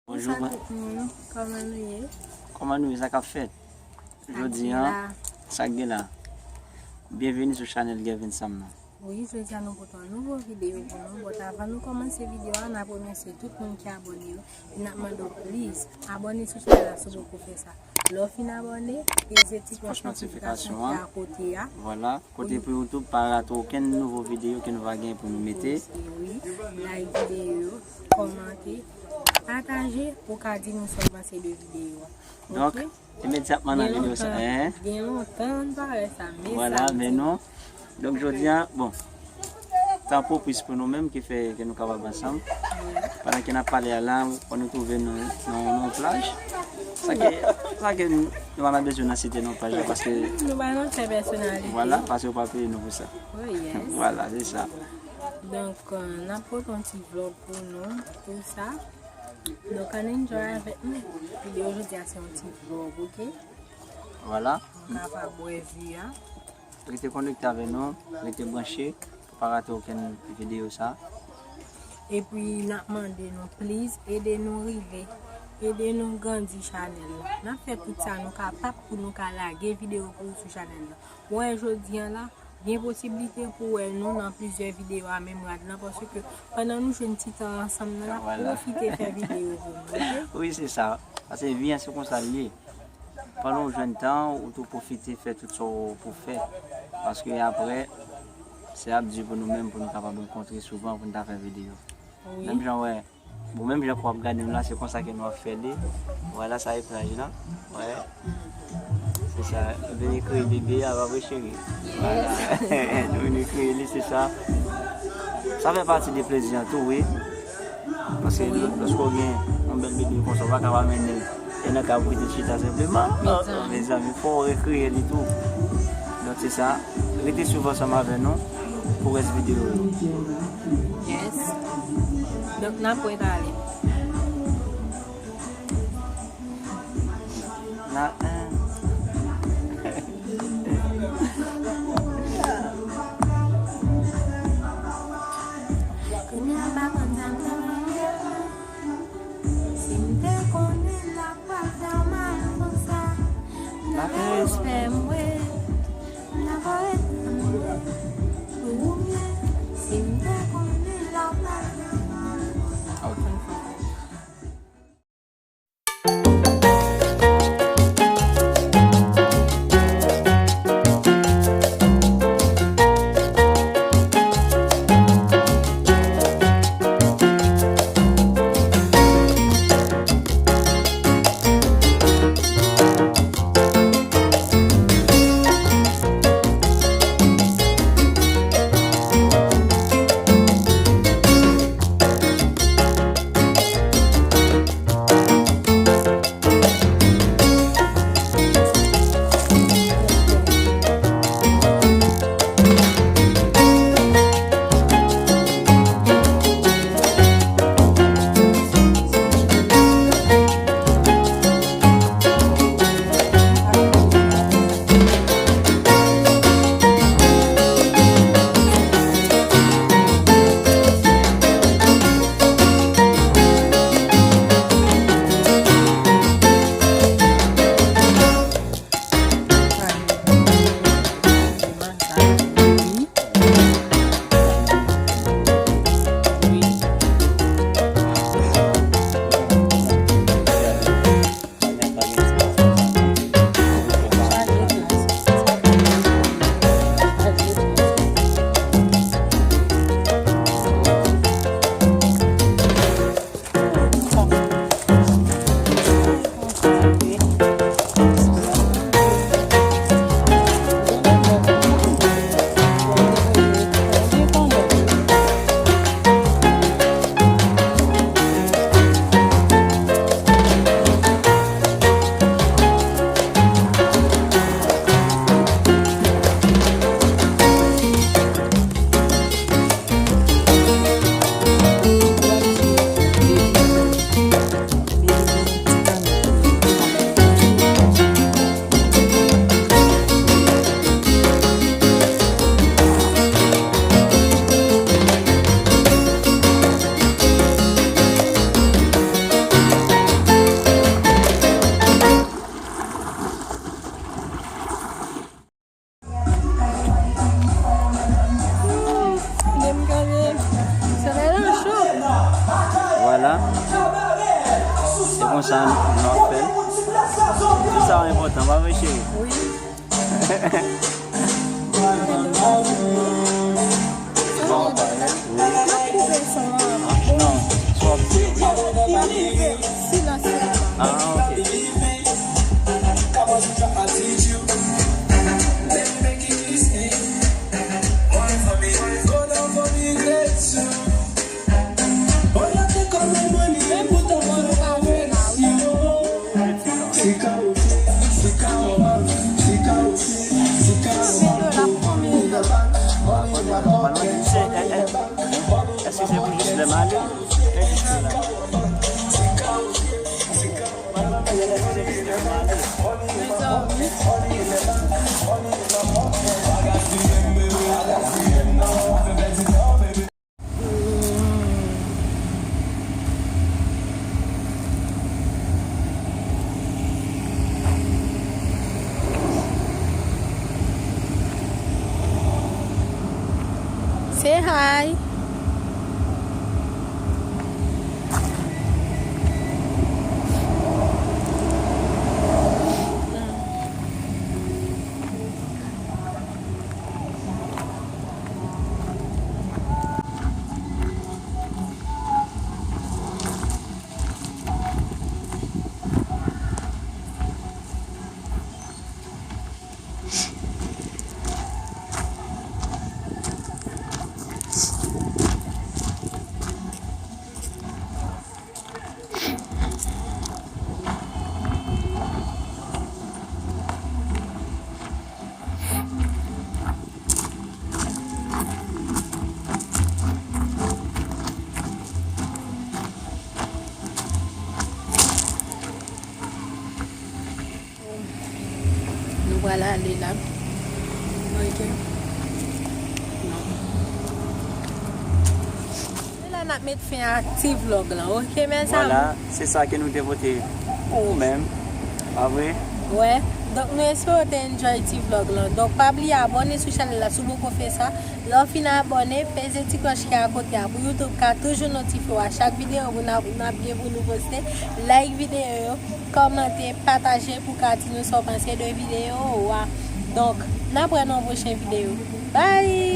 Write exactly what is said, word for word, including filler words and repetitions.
Bonjou, tout moun, kòman nou ye? Kòman nou ye? Sa k ap fèt? Jodi a, sa k gen la? Byenveni sou chanèl Gervin Sam nan. Wi, jodi a nou pote yon nouvo videyo pou nou. Bon, avan nou kòmanse videyo a, n ap remèsye tout moun ki abòne yo. E n ap mande w, please, abòne sou chanèl la si w poko fè sa. Lè w fin abòne, peze ti klòch notifikasyon ki akote a. Vwala, kote pou YouTube pa rate okenn nouvo videyo ke nou va gen pou nou mete. Wi, like videyo, kòmante, pataje, pou w ka di nou sa w panse de videyo a. Donk, imedyatman nan videyo sa, gen lontan, gen lontan nou pa wè sa, men vwala, men nou. Donk, jodi a, bon, tan pwopis pou nou menm ki fè ke nou kapab ansanm. Pandan ke n ap pale a la, nou twouve nou nan yon plaj. Sa ke, sa ke nou pa nan bezwen nan site non plaj la, paske nou pa nan fè pèsonalite. Vwala, paske yo pa peye nou pou sa. Oh, yes. Vwala, se sa. Donk, euh, n ap pote yon ti vlòg pou nou, tou sa. Donk, ann enjoy avèk nou. Videyo jodi a se yon ti vlòg, oke? Vwala. Ou kapab wè vi a. Rete konekte avè nou, rete branche, pou pa rate okenn videyo sa. Epi, n ap mande nou, please, ede nou rive, ede nou grandi chanèl la. N ap fè tout sa nou kapab pou nou ka lage videyo pou ou sou chanèl la. Ou wè jodi a la, gen posiblite pou wè nou nan plizyè videyo a menm rad lan, paske pandan nou jwenn ti tan ansanm nan, n ap pwofite fè videyo pou nou, oke? Wi, se sa. Paske vi a se konsa l ye. Pandan w jwenn tan, ou tou pwofite fè tout sa w pou fè. Paske apre, se ap di pou nou menm pou nou kapab rankontre souvan pou nou ta fè videyo. Wi. Menm jan, wè, bon, menm jan ke w ap gade m la, se konsa ke nou ap fè li. Vwala, sa e plaj lan. Wè. Se sa. Nou vini kreye bebe a, pa vre, cheri? Vwala. Nou vini kreye li, se sa. Sa fè pati de plezi an tou, wi. Paske lè, lòske w gen yon bèl bebe konsa, w pa ka pa mennen l e nan kay ou kite l chita senpleman. Mezanmi, fò w rekreye li tou. Donk, se sa. Rete swiv ansanm avè nou pou rès videyo yo. Yes. Donk, n ap retale. Na, eh. Kounye a m pa konn sa m ta fè. Si m te konnen l ap pral fè w mal konsa, m ta fè respè m, wi. M ta fè respè m, wi. Pou ou, wi. Si m te konnen l ap pral fè w mal konsa. Se konsa nou ap fè l. Tout sa enpòtan, pa vre, cheri? Wi. Bon, wi. Non, swa ap di, wi. Pa koupe, silans sèlman. Ah, ok. Èske se pou jis lè m ale? Fè jis lè la. Say hi. Nou pral ale la. Ok. Non. Se la n ap met fen a ti vlog lan, ok, mezanmi? Vwala, se sa ke nou te pote pou ou menm, pa vre? Wè, donk nou espere w te enjoy ti vlog lan. Donk pa bliye abòne sou chanèl la si w poko fè sa. Lè w fin abòne, peze ti klòch ki akote a pou YouTube ka toujou notifye w a chak videyo pou n ap, n ap gen pou nou poste. Like videyo yo, kòmante, pataje pou ka di nou sa w panse de videyo a. Donk, n ap wè nan yon pwochen videyo. Bye!